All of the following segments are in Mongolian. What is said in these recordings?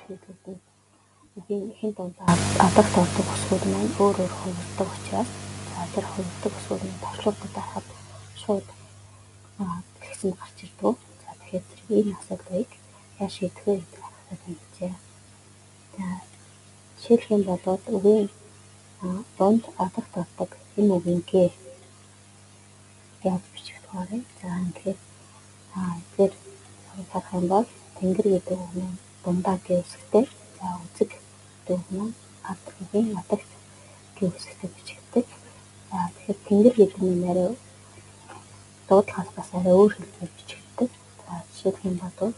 илэрхийллүүд нь үгийн эхэн дунд адагт ордог үсгүүд маань өөр өөр хувирдаг учраас за тэр хувирдаг үсгүүд нь товчлууртай дарахад шууд дэлгэцэнд гарч ирдэг. За тэгэхээр зэрэг энэ асуудлыг яаж шийдэх вэ гэдэг асуултыг танилцъя. За жишээлх юм бол үгийн дунд адагт ордог энэ үгийн г яаж бичих вэ? За тэгэхээр эдгээр харах юм бол тэнгэр гэдэг үг нь дундаа г үсгтэй. За үзэг гэдэг үг нь ад үгийн адагт г үсгтэй бичигддэг. За тэгэхээр тэнгэр гэдэг нь арай дуудлагаас бас арай өөр хэлбэрээр бичигддэг. За жишээлх юм бол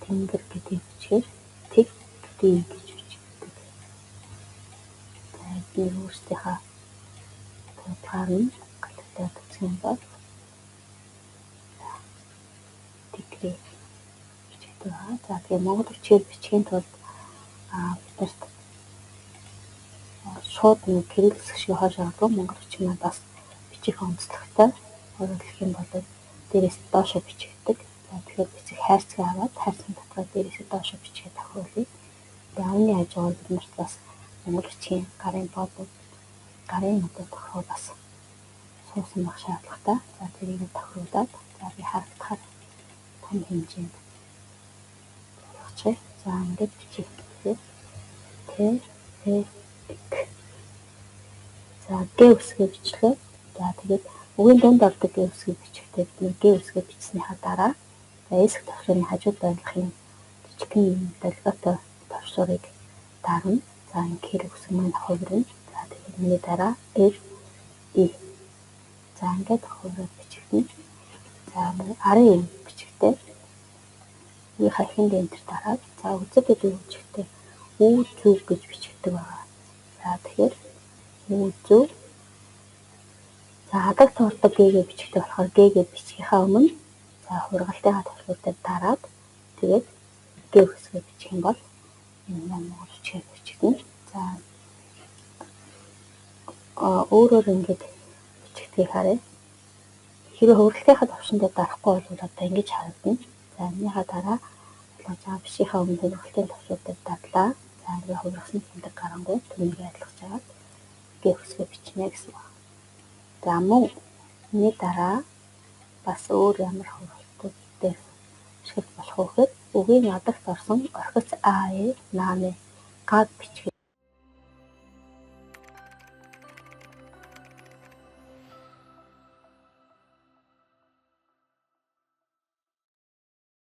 тэнгэр гэдгийг бичгээр тэг гэдэг гэж бичигддэг. За эдгээр өөрсдийнхөө дуудлагаар нь галавтаад үзэх юм бол тэгрээ бичигддэг байгаа. За тэгээ монгол бичгээр бичихийн тулд биднэрт шууд нэг кирилл үсэг шиг хойш ордог. Монгол бичиг маань бас бичих онцлогтой. Өөрөөр хэлэх юм бол дээрээс доошо бичигддэг. За тэгэхээр бичиг хайрцаг аваад хайрцагын дотроо дээрээс доошо бичгээ тохируулъя. Тэгээ авны хажуугаар биднэрт бас монгол бичгийн гарын бодод гарын одоо тохиргоо бас суусан байх шаардлагатай. За тэрийг тохируулад за би харагдахаар том хэмжээнд болгочихъя. За ингээд бичих. Тэгэхээр Т Т Г. За Г үсгээ бичлээ. За тэгээд үгийн дунд ордог Г үсгийг бичихтэй бид нэр Г үсгээ бичснийхаа дараа за эсэх товчлуурын хажууд байрлах юм жижигхэн долгиотой товчлуурыг дарна. За ингээд үсэг маань хувирна. За тэгээд миний дараа Р И. За ингээд хувираад бичигдэнэ. За арын юм бичигтэй. Үгийнхаа эхэнд энтер дараад за үзэг гэдэг үг бичигтэй үү зүг гэж бичигддэг байгаа. За тэгэхээр үү зүг. За адагт ордог г-гээ бичигтэй болохоор г-гээ бичихийнхаа өмнө за хувиргалтынхаа товчлуур дээр дараад тэгээд г үсгээ бичих юм бол энэ маань монгол бичгээр бичигдэнэ. За өөрөөр ингээд бичигдгийг харъя. Хэрвээ хувиргалтынхаа товчон дээр дарахгүй бол одоо ингэж харагдана. За энэнийхээ дараа болгож байгаа бичийнхээ өмнө хувиргалтын товчлуур дээр дарлаа. За ингээд хувиргасан тэмдэг гарангуут түүнийг адилгаж аваад г үсгээ бичнэ гэсэн үг. За мөн энэний дараа бас өөр ямар хувиргалтууд дээр ашиглаж болох вэ гэхээр үгийн адагт орсон орхиц а э на нэ гаг бичгээр